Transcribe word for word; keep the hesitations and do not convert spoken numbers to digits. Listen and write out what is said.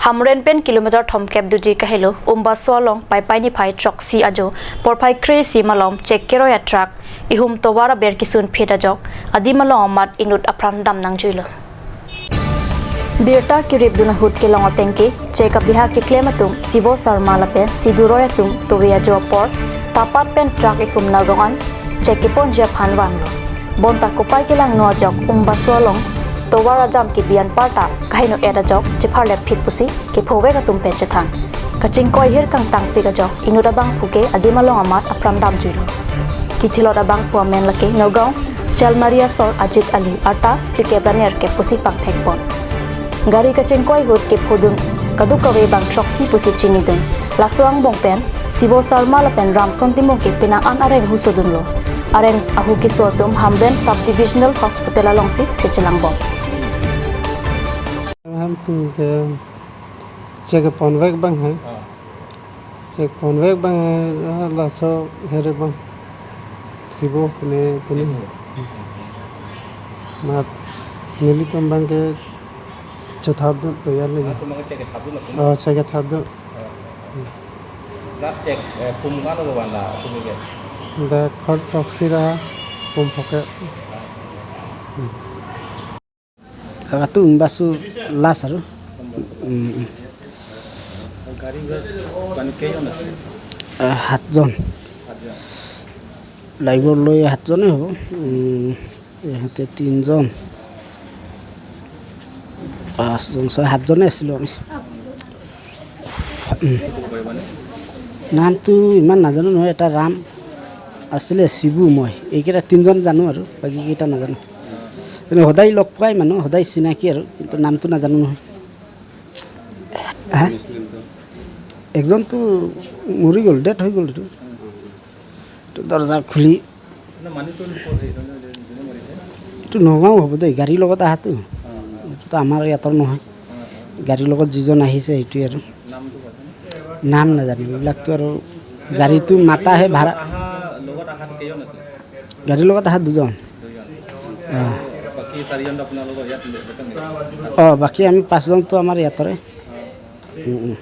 Hamren pen kilometer thomkep doji kahelo Umbaso along Paipai niphai throksi ajo porphai kre-isi malom chek keroi a-truck ihum tovar aber kesun phit ajok adim along amat inut apran dam nangjuilo. Birta keripdun ahut kelong atengke chek abiha keklem atum Sibo Sarma lapen Sibu Roy atum tove ajo apor tapat pen truck ihum nagong an chek keponji aphan vanlo. Bonta kopai kelangno ajok Umbaso along tovar ajam kebi anparta kaheno-et ajok chepharlep phit pusi kephovek atum pen chethan. Kachingkoi ahir kangtangpik ajok inut abangphu ke adim along amat apran damjuilo. Kithilot abangphu amen lake Nagaon Chalmari asor Ajit Ali arta phlikep ra nerkep pusi pangthekpon. Gari kachingkoi ahut kephodun kadokave bang throksi pusi chinidun. Laso angbong pen Sibo Sarma lapen Ramson Timung ke penang an areng husodunlo. Areng ahu keso atum Hamren Sub Divisional Hospital alongsi sechelangbom. Hampu ke chek ponvek abang hai. Ah. Chek ponvek abang hai, ah, laso here abang. Sibo pine pine. Sibo. Mat nelitum abang ke chethapdun toyar lagi. Ah, tum abang ke chek thapdun lapu. Oh, chek thapdun. Ah. Dak chek, eh, pum kan lo wanda, pum ke. Dak khol throksi ra pum phoke. Jaga tu Umbaso last aru. Mm. Gari gari keijon ase? Eh, সাতজন। সাতজন। Driver loi সাতজনে হ'ব। উম, ইহঁতে তিনিজন, পাঁচজন, ছয়, সাতজনে আছিলোঁ আমি। উম। নামটো ইমান নাজানো নহয়, এটা ৰাম আছিলে, শিবু, মই, এইকেইটা তিনিজন জানো আৰু বাকীকেইটা নাজানো। মানে সদায় লগ পোৱাই মানুহ, সদায় চিনাকি আৰু, কিন্তু নামটো নাজানো নহয়। হা? একজনতো মৰি গ'ল, ডেথ হৈ গ'ল এইটো। এইটো দৰ্জা খুলি। এইটো নগাঁও হ'ব দেই, গাড়ীৰ লগত আহাটো। এইটোতো আমাৰ ইয়াতৰ নহয়। গাড়ীৰ লগত যিজন আহিছে, সেইটোৱে আৰু। নাম নাজানো, এইবিলাকতো আৰু গাড়ীটো মাতাহে ভাড়া। গাড়ীৰ লগত আহা দুজন। দুজন। অ। বাকী চাৰিজন আপোনালোকৰ ইয়াত লোকেল নেকি? অ, বাকী আমি পাঁচজনতো আমাৰ ইয়াতৰে। উম, উম।